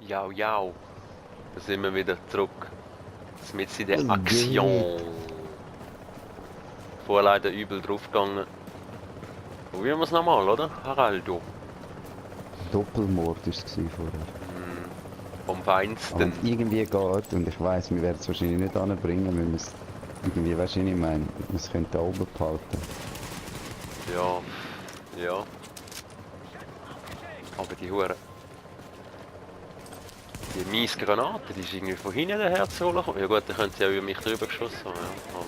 Jau, jau. Da sind wir wieder zurück. Mit in der Was Aktion. Vorher leider übel draufgegangen. Probieren wir es nochmal, oder? Haraldo. Doppelmord war es vorher. Vom Aber Feinsten. wenn es irgendwie geht, und ich weiss, wir werden es wahrscheinlich nicht anbringen, wenn wir es irgendwie, weißt du, was ich meine, wir es könnte da oben behalten. Ja. Ja. Aber die Hure. Die mies Granate, die ist irgendwie von hinten daher zu holen gekommen. Ja gut, dann könnte sie ja über mich drüber geschossen haben. Ja. Aber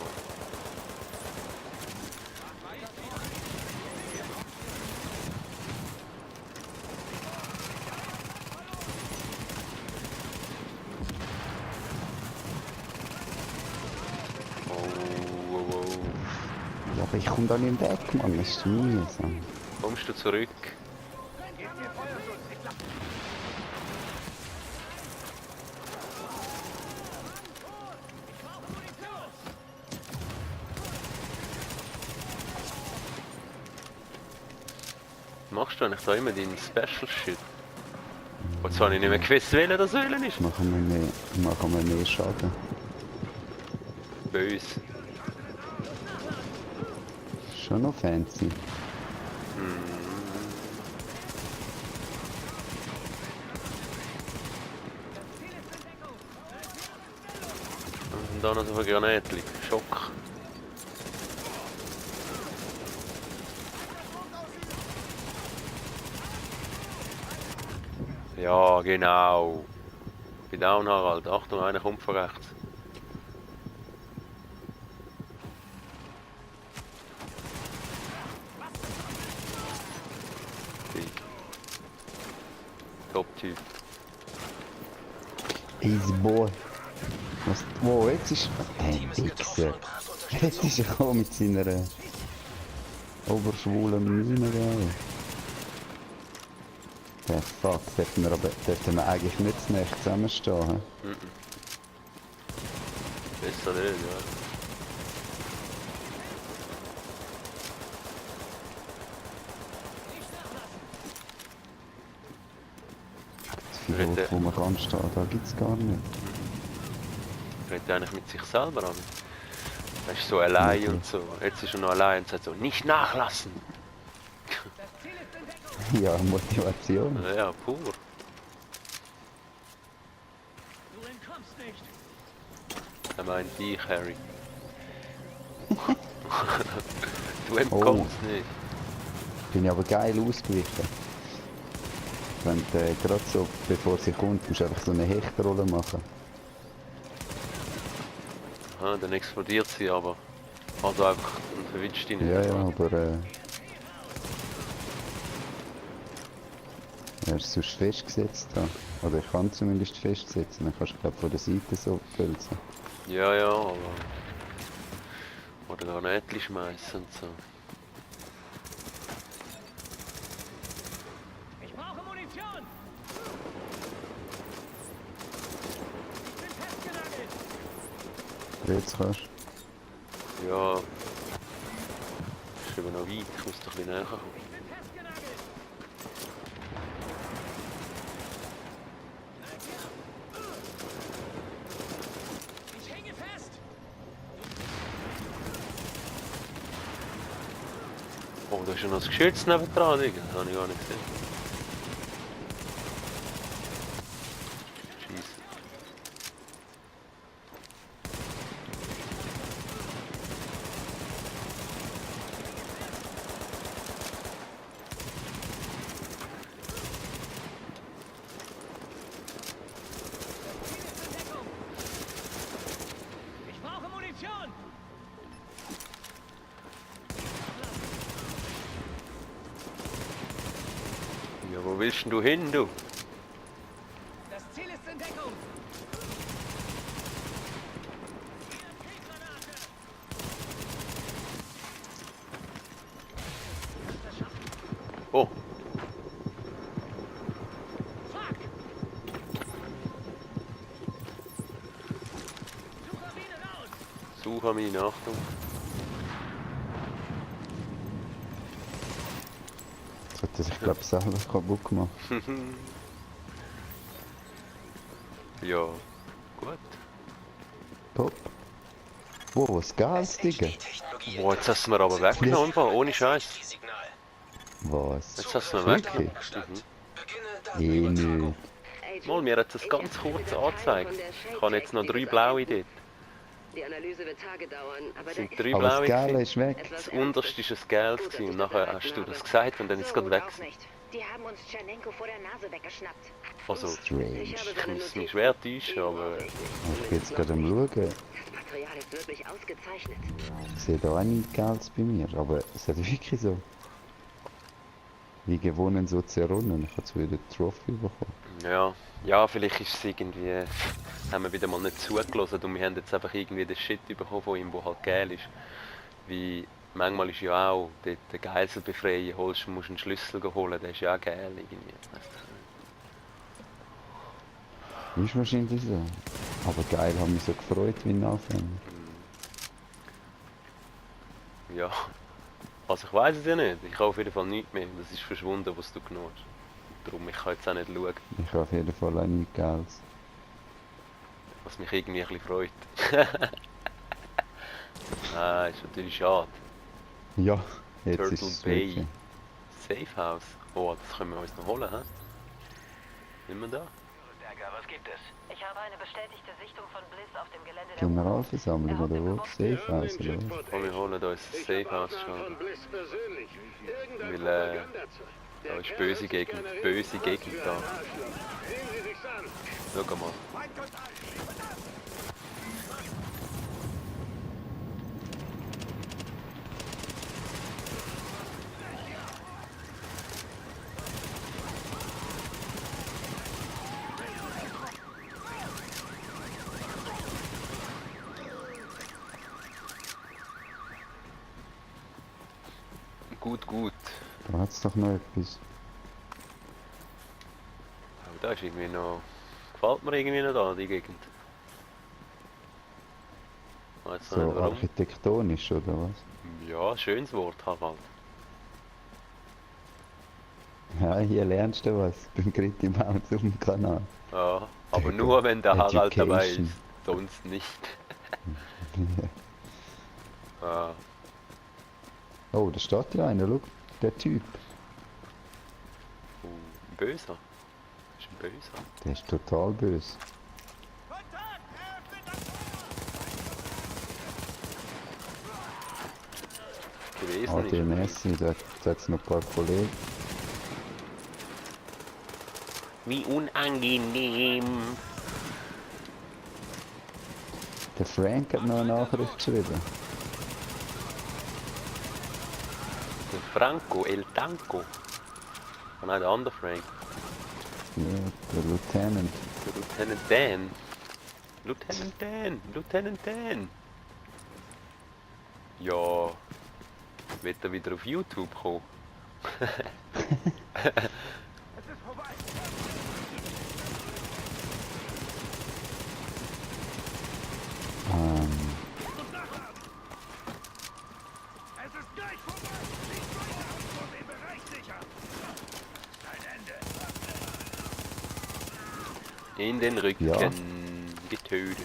Ja, aber ich komme da nicht weg, Mann, das ist mühsam. kommst du zurück? Machst du eigentlich da immer deinen Special Shit? Und zwar habe ich nicht mehr gewusst, welcher das Ölen ist. Machen wir mehr Schaden. Böse. Schon noch fancy. Und da noch so ein Granatli. Schock. Ja, genau. Bin down, Harald. Achtung, einer kommt von rechts. Top-Typ. Easy boy. Was, wo, jetzt ist... Hey, Wichser. Jetzt ist er gekommen mit seiner oberschwulen Mine, gell. Der Fuck, dürfen wir eigentlich nicht zu Nacht zusammenstehen, hä? Besser nicht, ja. Das Pilot, wo man kann stehen, da gibt's gar nicht. Redet eigentlich mit sich selber an. Er ist so allein und so. Jetzt ist er noch allein und sagt so, nicht nachlassen. Ja, Motivation. Ja, pur. Du entkommst nicht. Er meint dich, Harry. Du entkommst nicht. Bin ich aber geil ausgewichen. Wenn du gerade so, bevor sie kommt, musst du einfach so eine Hechtrolle machen. Aha, dann explodiert sie aber. Also einfach und verwitscht ihn nicht. Ja, ja, aber er ist sonst festgesetzt da. Oder ich kann zumindest festsetzen. Dann kannst du glaub von der Seite so pölzen. Ja, ja, aber... Oder Granatli schmeißen und so. Ich brauche Munition. Ich bin festgenagelt. Jetzt kannst Ja... Ist aber noch weit, ich muss doch ein bisschen näher kommen. Ich bin festgenagelt. Ich hänge fest. Oh, da ist ja noch das Geschütz nebendran, Digga. Das habe ich gar nicht gesehen. Scheisse. Ich brauche Munition. Ja, wo willst denn du hin, du? Das Ziel ist in Deckung. Oh, Fuck. Suchermine raus. Suchermine, Achtung. Jetzt hat er sich, glaube ich, selber kaputt gemacht. Ja, gut. Top. Wow, was Gas, Digga? Boah, jetzt hast du mir aber weggenommen, im Fall, ohne Scheiß. Was? Jetzt hast du mir Wirklich? weggenommen. Mhm. Nicht. Mal, mir hat das ganz kurz angezeigt. Ich habe jetzt noch 3 blaue dort. Die Analyse wird Tage dauern, aber Es da sind ist 3 Aber das blaue Gale gewesen. ist weg. etwas Das unterste war ein gelbes gewesen und nachher hast du das gesagt und dann ist es gerade weg auch gewesen. nicht. Die haben uns Tschernenko vor der Nase weggeschnappt. Also, Strange. ich muss mich schwer täuschen, aber Ich bin jetzt gerade am Schauen. Das Material ist wirklich ausgezeichnet. Ich sehe da auch nicht Geld bei mir, aber es hat wirklich so. Wie gewonnen, so zerronnen. Ich habe jetzt wieder die Trophy bekommen. ja. Ja, vielleicht ist es irgendwie, haben wir wieder mal nicht zugelassen und wir haben jetzt einfach irgendwie den Shit bekommen von ihm, der halt geil ist. Wie, manchmal ist ja auch, dort den Geisel befreien, musst du einen Schlüssel holen, der ist ja auch geil irgendwie. Ist wahrscheinlich so. Aber geil, habe mich so gefreut wie ein Anfänger. Ja, also ich weiß es ja nicht, ich habe auf jeden Fall nichts mehr, das ist verschwunden, was du genommen hast. Darum, ich kann jetzt auch nicht schauen, Ich habe auf jeden Fall auch nicht Geld. was mich irgendwie ein bisschen freut. Ah, ist natürlich schade. Ja, jetzt Turtle ist es Bay. wirklich. Safe House. Oh, das können wir uns noch holen, hä? Sind wir da? Berger, was gibt es? Ich habe eine bestätigte Sichtung von Bliss auf dem Gelände der Generalversammlung Er hat oder den wo? Bewohner- Safe House oder was? Und wir holen uns ein Safe House schon. Weil, da ist böse Gegend da. Schau mal. Gut, gut. Da hat es doch noch etwas. Aber da ist irgendwie noch... Gefällt mir irgendwie noch da, die Gegend. Weiß So nicht warum. architektonisch oder was? Ja, schönes Wort, Harald. Ja, hier lernst du was. Beim Grit im Haus auf dem Kanal. Ja, aber nur wenn der Harald dabei ist. Education. Sonst nicht. Ah, Oh, da steht ja einer, schau. Der Typ. ein Böser. Das ist ein Böser. Der ist total böse. Kontakt! Eröffnet das Feuer! Gewesen ist er. ADMS, da hat es noch ein paar Kollegen. Wie unangenehm. Der Frank hat noch eine Nachricht geschrieben. Der Franco, El Tanco. Oh nein, der andere Frank. Ja, der Lieutenant. Der Lieutenant Dan. Lieutenant Dan, Lieutenant Dan. Ja, wird er wieder auf YouTube kommen? Es ist gleich vorbei! Die Feuer und den Bereich sicher! Ein Ende! In den Rücken Ja. getötet.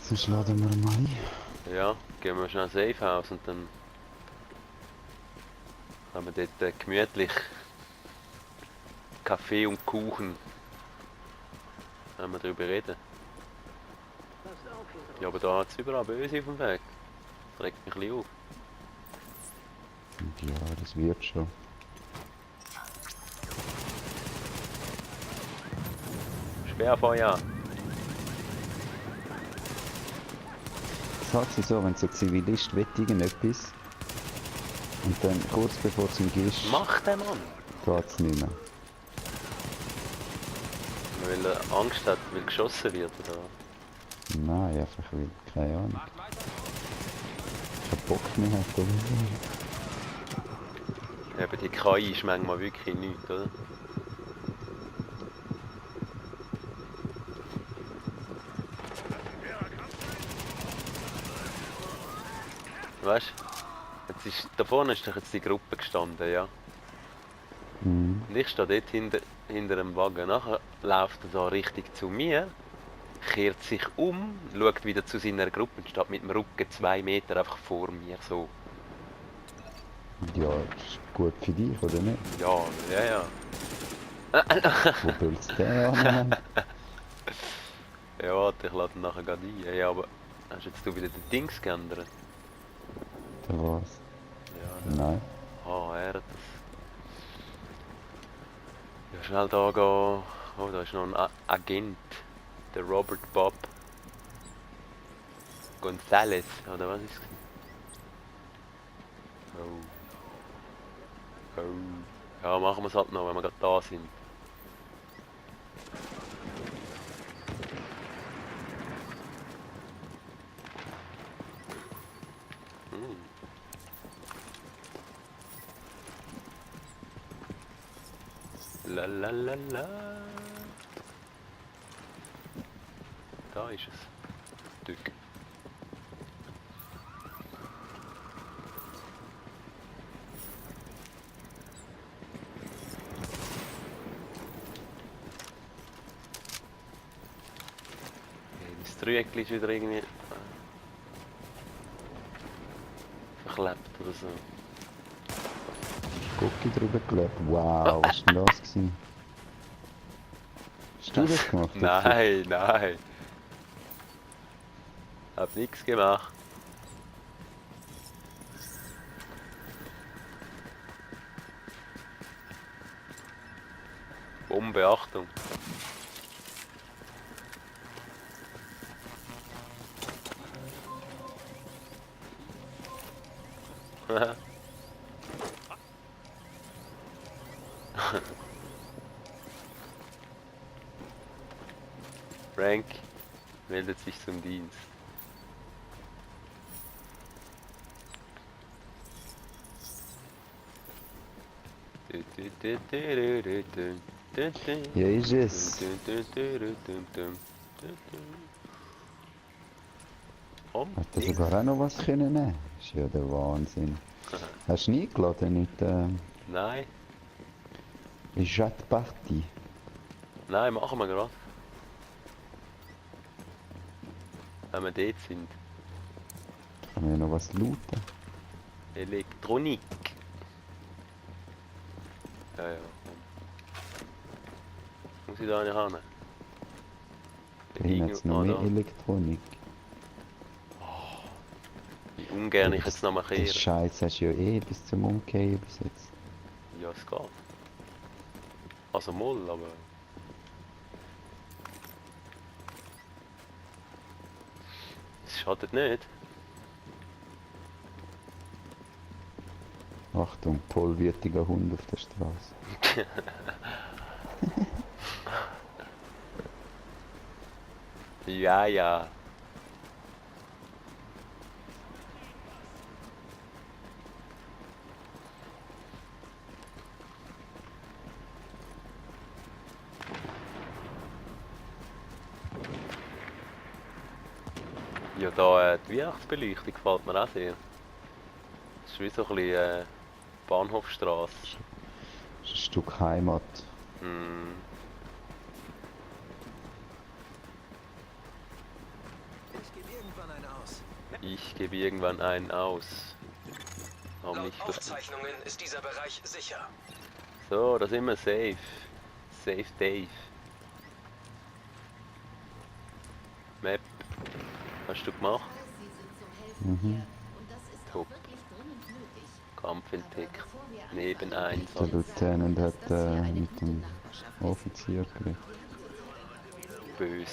Sonst laden wir mal ein. Ja, gehen wir schnell Safe House und dann haben wir dort gemütlich Kaffee und Kuchen. Wenn wir darüber reden. Ja, aber da hat es überall Böse auf dem Weg. Das regt mich ein bisschen auf. Ja, das wird schon. Sperrfeuer! Sagt sie so, wenn so ein Zivilist will irgendetwas und dann kurz bevor es ihm gehst, Mach den Mann! geht es nicht mehr. Weil er Angst hat, weil geschossen wird oder was? Nein, einfach weil, keine Ahnung. Kein Bock mehr hat oder so. Eben die KI ist manchmal wirklich nichts, oder? Weißt du, da vorne ist doch jetzt die Gruppe gestanden, ja. Mhm. Und ich stehe dort hinten hinter dem Wagen. Nachher läuft er da richtig zu mir, kehrt sich um, schaut wieder zu seiner Gruppe und steht mit dem Rücken 2 Meter einfach vor mir. So. Ja, das ist gut für dich, oder nicht? Ja, ja, ja. Wo willst du den an? Ja, warte, ich lade ihn nachher gerade ein. Ja, aber hast jetzt du wieder den Dings geändert? Der was? Ja, Nein. ah, er hat das. Ja, schnell da gehen. Oh, da ist noch ein Agent. Der Robert Bob González, oder was ist es? Oh. Oh. Ja, machen wir es halt noch, wenn wir gerade da sind. La la la la. Da ist es. Dück. Das Dreieckchen ist wieder irgendwie verklebt oder so. Gucki drüber gelebt. Wow, was war denn das gewesen? Hast du das gemacht? Nein, nein. Hab nichts gemacht. Bombenbeachtung. Frank meldet sich zum Dienst. Hier ist es. Hat er sogar auch noch was können nehmen? Das ist ja der Wahnsinn. Hast du nie eingeladen mit Nein, Jacques Party? nein, machen wir gerade. Wenn wir dort sind. Kann man ja noch was looten. Elektronik. Ja, ja. Muss ich da nicht hin? Da hinten hat es noch mehr da. Elektronik. Wie ungern ich jetzt noch mal Das kehre. Scheiß hast du ja eh bis zum Umkehren bis jetzt. Ja, es geht. Also Moll, aber... Es schadet nicht. Achtung, tollwütiger Hund auf der Straße. Ja, ja. Ja, da die Weihnachtsbeleuchtung gefällt mir auch sehr. Das ist wie so ein bisschen Bahnhofstrasse. Das ist ein Stück Heimat. Hm. Ich gebe irgendwann eine aus. Ich gebe irgendwann einen aus. Warum Laut nicht das? Aufzeichnungen ist dieser Bereich sicher. So, da sind wir safe. Safe Dave. Map. Hast du gemacht? Mhm. Top. Kampf entdeckt. Neben eins. Der Lieutenant hat mit dem Offizier geredet. Böse.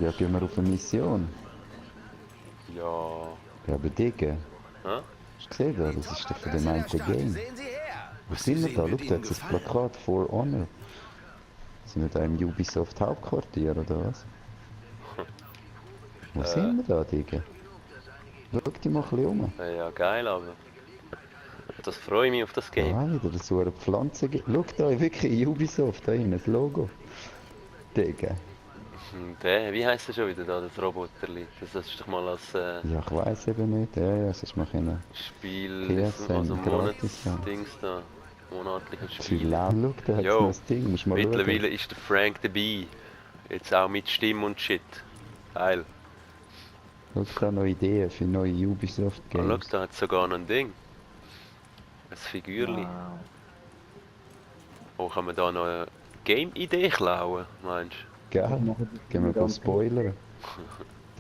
Ja, gehen wir auf eine Mission. Ja. Ja, aber Digga, Hä? hast du gesehen da? Das ist doch von dem einen Game. Sehen Sie her! Wo sind wir da? Schau, da hat das Plakat For Honor. Sind wir da im Ubisoft Hauptquartier oder was? Wo sind wir da, Digga? Schau dich mal ein bisschen um. Ja, geil, aber. Das freue ich mich auf das Game. Ah, wieder so eine Pflanze. Schau da, wirklich Ubisoft, da hinten, das Logo. Digga. Der, wie heisst der schon wieder da, das Roboterli? Das hast du doch mal als Ja, ich weiß eben nicht. Ja, sonst mach ich noch Spiel, PSN also gratis, ja. Monatsdings da. monatlicher Chill Spieler. out. Schau, da hat's Jo. noch das Ding, musst mal Mittlerweile ist der Frank dabei. Jetzt auch mit Stimme und Shit. Geil. schauen. Schau, da noch Ideen für neue Ubisoft Oh, schau, Games. da hat sogar noch ein Ding. Ein Figürli. Wow. Oh, kann man da noch eine Game-Idee klauen, meinst Gell? Machen die Gehen wir dann- mal spoilern.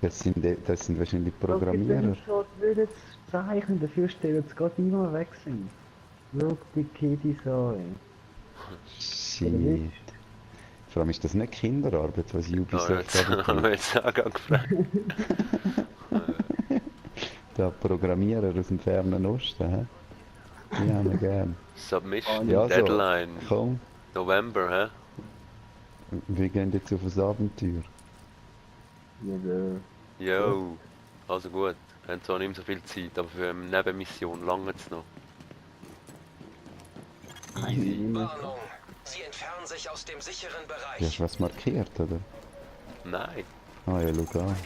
Das sind wahrscheinlich Programmierer. Schau, die würden es zeichnen, dafür stellen sie gerade immer weg sind. Schau die Kiddies an. Shit. Vor allem ist das nicht Kinderarbeit, was du? Ubisoft jetzt da haben wir jetzt auch gerade gefragt. Da Programmierer aus dem fernen Osten, hä? Die haben wir gern. Submission Ja, so. Deadline. Komm, November, hä? wir gehen jetzt auf ein Abenteuer. Ja, Jo. Also gut. Wir haben zwar nicht mehr so viel Zeit, aber für eine Nebenmission lange es noch. Easy. Warnung. Sie entfernen sich aus dem sicheren Bereich. Hast du was markiert, oder? Nein. Ah ja, schau an.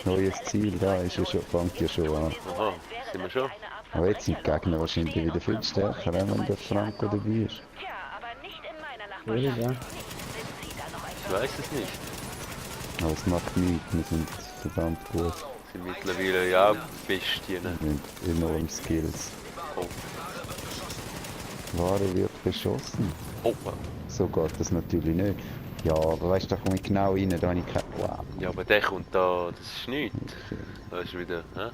Neues Ziel, da ist ja schon, fängt ja schon an. Aha, sind wir schon? Aber jetzt sind die Gegner wahrscheinlich wieder viel stärker, wenn der Franco dabei ist. Tja, aber nicht in meiner Würde, Nachbarschaft. ja. Sind Sie da noch ein Ich weiß es nicht. Aber es macht nichts, wir sind verdammt gut. Sind mittlerweile ja auch Bestien. Wir haben enorme Skills. Oh, Ware wird beschossen. oh. So geht das natürlich nicht. Ja, aber weißt du, da komme ich genau rein, da habe ich kein... Wow. Ja, aber der kommt da, das ist nichts. Da ist wieder, hä?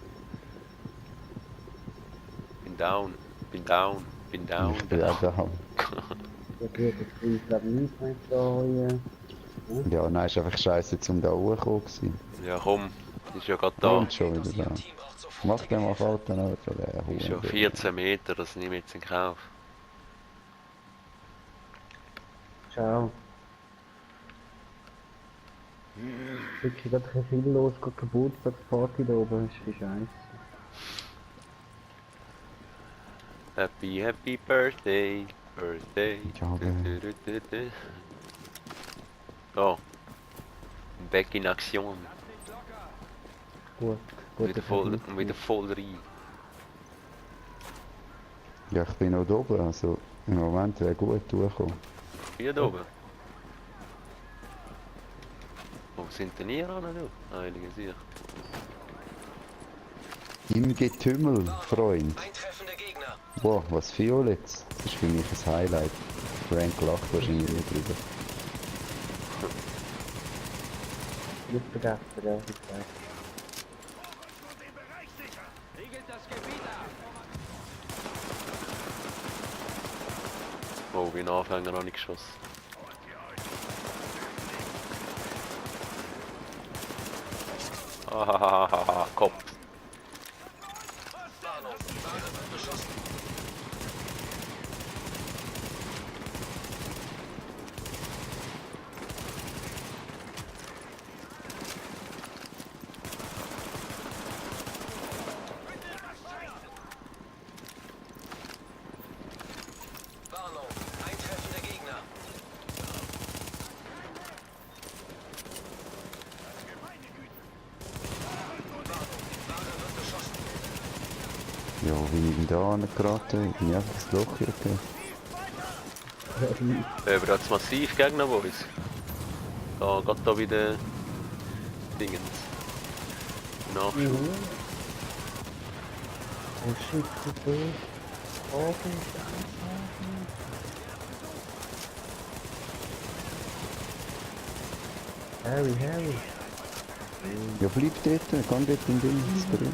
Bin down, bin down, bin down. Ich bin auch da. Ja gut, das will ich glaube nicht, wenn ich da... Ja, nein, ist einfach scheiße, zum da hochgekommen gewesen. Ja komm, ist ja gerade da. Und schon wieder da. Team braucht sofort Mach den mal Foto noch von der Ist ja 14 Meter, das nehme ich jetzt in Kauf. Ciao. Wirklich gerade ein viel los, gerade Geburtstagsparty da oben, ist wie scheiße. Happy, happy birthday, birthday. Ja, aber- Du, du, du, du. Oh. Back in Aktion. Gut, gut. Wieder voll rein. Ja, ich bin noch da oben, also im Moment wäre gut durchgekommen. Hier da oben. Wo sind denn ihr an, du? Heilige Sicht. Im Getümmel, Freund. Eintreffende Gegner. Wow, was viel jetzt? Das ist für mich ein Highlight. Frank lacht wahrscheinlich nicht drüber. Nicht vergessen, ja, wie gesagt. Und den Bereich sichern. Riegelt das Gebiet ab. Oh, wie ein Anfänger habe ich geschossen. Ahahaha, Kopf. Warnung. Ware wird beschossen. Warnung. Eintreffende Gegner. Ware wird beschossen. Ja, wie ich denn da geraten? Ich bin einfach das Loch hier gegeben. Aber da hat's massiv Gegner bei uns. Da geht da wieder Dingens. Nachschub. Oh shit, gut. Oh, Harry, Harry. Ja, bleib dort, geh dort im Ding drin.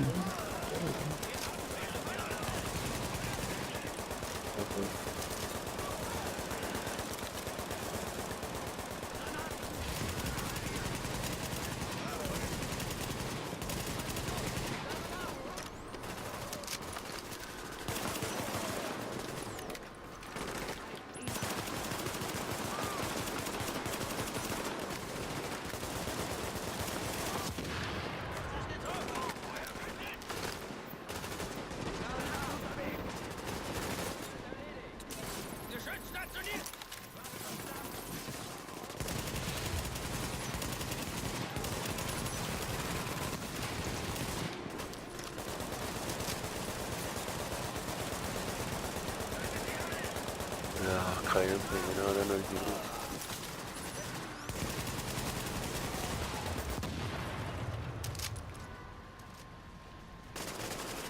Ja, kann ich nicht bringen, oder? Dann nicht mehr.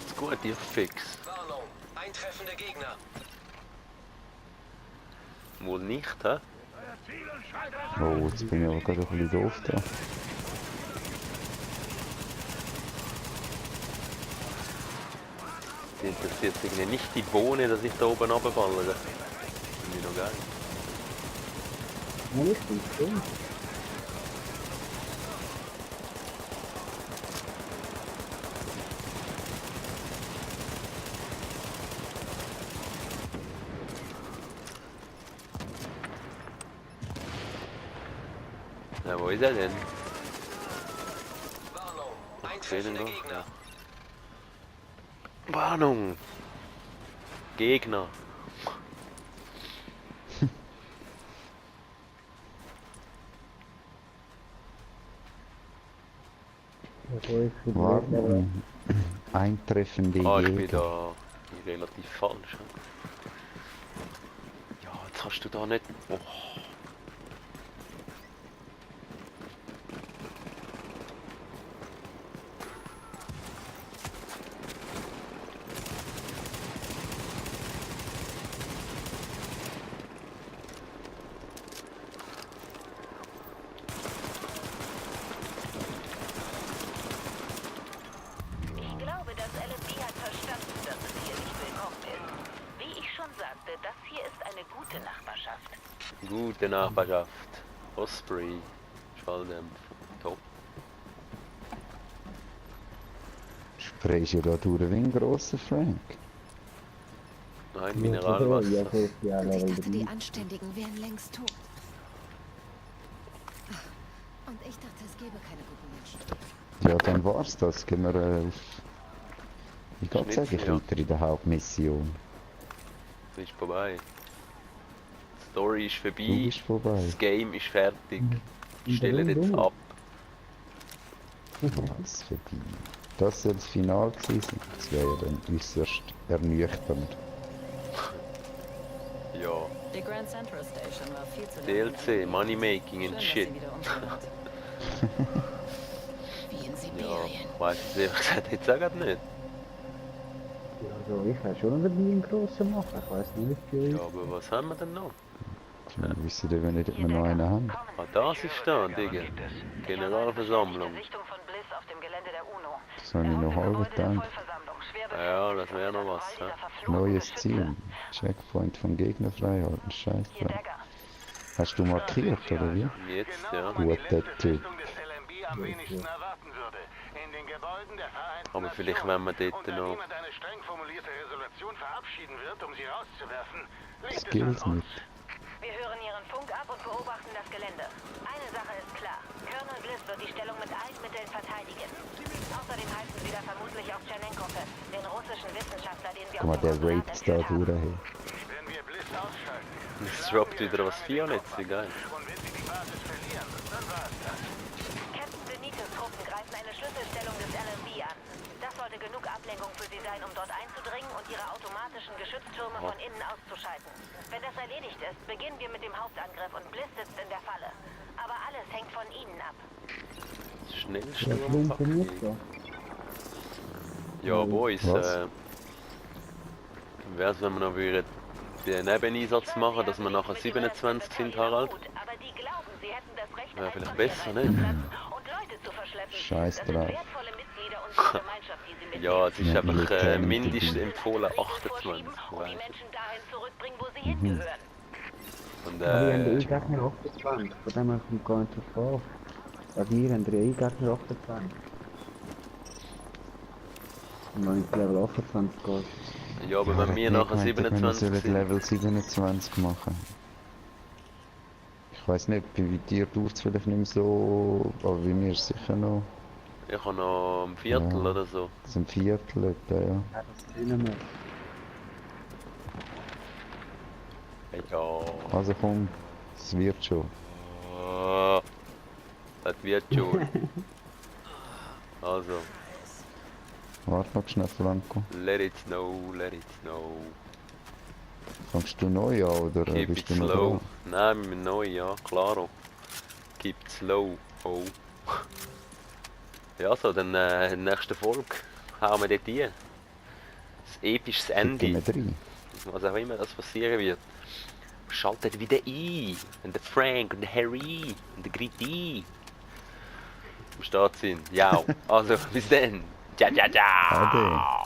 Ist gut, ihr Fix. Warnung, eintreffende Gegner. Wohl nicht, hä? Euer Ziel und schaltet es Oh, jetzt bin ich aber gerade ein bisschen doof da. Die interessiert irgendwie nicht die Bohne, dass ich da oben runterballere. Finde ich noch geil. Ja, richtig, stimmt. Ja, wo ist er denn? Warnung, Fehlen eintreffende noch? Gegner. Ja. Warnung! Gegner! Also ich bin Warnung. Eintreffende Ah, ich bin Jäger. da relativ falsch. Hä? Ja, jetzt kannst du da nicht. Oh. Ich glaube, das LMB hat verstanden, dass es hier nicht willkommen ist. Wie ich schon sagte, das hier ist eine gute Nachbarschaft. Gute Nachbarschaft. Osprey. Schalldämpf. Top. Sprichst du da durch wie ein grosser Frank? Nein, Ja, Mineralwasser. ja, Ich Level dachte, die 3. Anständigen wären längst tot. Und ich dachte, es gäbe keine guten Menschen. Ja, dann war's das. Gehen wir auf... Wie geht's Schnitzel, eigentlich ja. weiter in der Hauptmission? Es ist vorbei. Die Story ist Du vorbei. bist vorbei. Das Game ist fertig. Und Stellen warum jetzt du? ab. Was für die? Das soll das Finale gewesen sein. Das wäre ja dann äußerst ernüchternd. Ja. Die Grand Central Station war viel zu lang. DLC, Moneymaking Schön, and dass shit. sie wieder umgebaut. Wie in Ja, Sibirien. weiß ich ehrlich gesagt jetzt auch grad nicht. Also ich will schon dabei einen grossen machen. Ich weiss nicht, wie Ja, aber was haben wir denn noch? Wir wissen eben nicht, ob wir noch einen haben. Ah, das ist da, Digga. Generalversammlung. Sichtung von Bliss auf dem Gelände der UNO. Das habe ich noch halb gedacht. Ja, das wäre noch was. Ja. Neues Ziel. Checkpoint vom Gegner freihalten. Scheiße. Hast du markiert, oder wie? Jetzt, ja. Guter Typ. am wenigsten erwarten würde. In den Gebäuden der Vereinten Aber vielleicht, wenn man dort und da noch... niemand eine streng formulierte Resolution verabschieden wird, um sie rauszuwerfen, Das liegt es gilt an uns. nicht. Wir hören Ihren Funk ab und beobachten das Gelände. Eine Sache ist klar. Colonel Bliss wird die Stellung mit allen Mitteln verteidigen. Außerdem halten Sie da vermutlich auf Tschernenko fest, den russischen Wissenschaftler, den Sie Guck mal, aus der dem Konsulat raped da entführt haben. durch. Wenn wir Bliss ausschalten Es droppt wieder was Violettes, wie geil. und wenn sie die Basis verlieren, dann war es das. Captain Benitos Truppen greifen eine Schlüsselstellung des LMB an. Das sollte genug Ablenkung für sie sein, um dort einzudringen und ihre automatischen Geschütztürme von innen auszuschalten. Wenn das erledigt ist, beginnen wir mit dem Hauptangriff und Bliss sitzt in der Falle. Aber alles hängt von ihnen ab. Schnellste das funktioniert so. Ja, Boys, Was? wär's, wenn wir noch wieder den Nebeneinsatz machen, dass wir nachher 27 sind, Harald? Gut, aber die glauben, sie hätten das Recht, Wäre einfach vielleicht besser, hier ne? reinzuplatzen und Leute zu verschleppen. Scheiß Das sind drauf. wertvolle Mitglieder unserer Gemeinschaft, die sie mitnehmen. Ja, es ist Ja, einfach Militär- mindestens empfohlen Regeln 28. vorschieben und Weiss die ich. Menschen dahin zurückbringen, wo sie hingehören. Und Aber wir haben den E-Gegner 28, von dem her kommt gar nicht drauf. Also wir haben den E-Gegner 28. Und wenn ich Level 28 gehe, ja, aber wenn wir nachher 27 sollen sind, Level 27 machen. Ich weiß nicht, bei dir dauert es vielleicht nicht mehr so, aber bei mir ist es sicher noch ich habe noch ein Viertel Ja. oder so. so ein Viertel etwa, ja. ja, das können wir. Ja, Also komm, es wird schon. ah, das wird schon. Also, Warte noch schnell, Franco. let it snow, let it snow. Fangst du neu an oder Keep bist it du noch slow. dran? Nein, wir sind neu, ja, klaro. Keep it slow. Oh. Ja, so, dann in der nächsten Folge hauen wir dort rein. Das episches Schicken wir Ende. rein. Was auch immer das passieren wird. Schaltet wieder ein. Wenn der Frank und der Harry und der Gritti am Start sind. Ja. Also, bis dann. Ciao, ciao, ciao. Ade.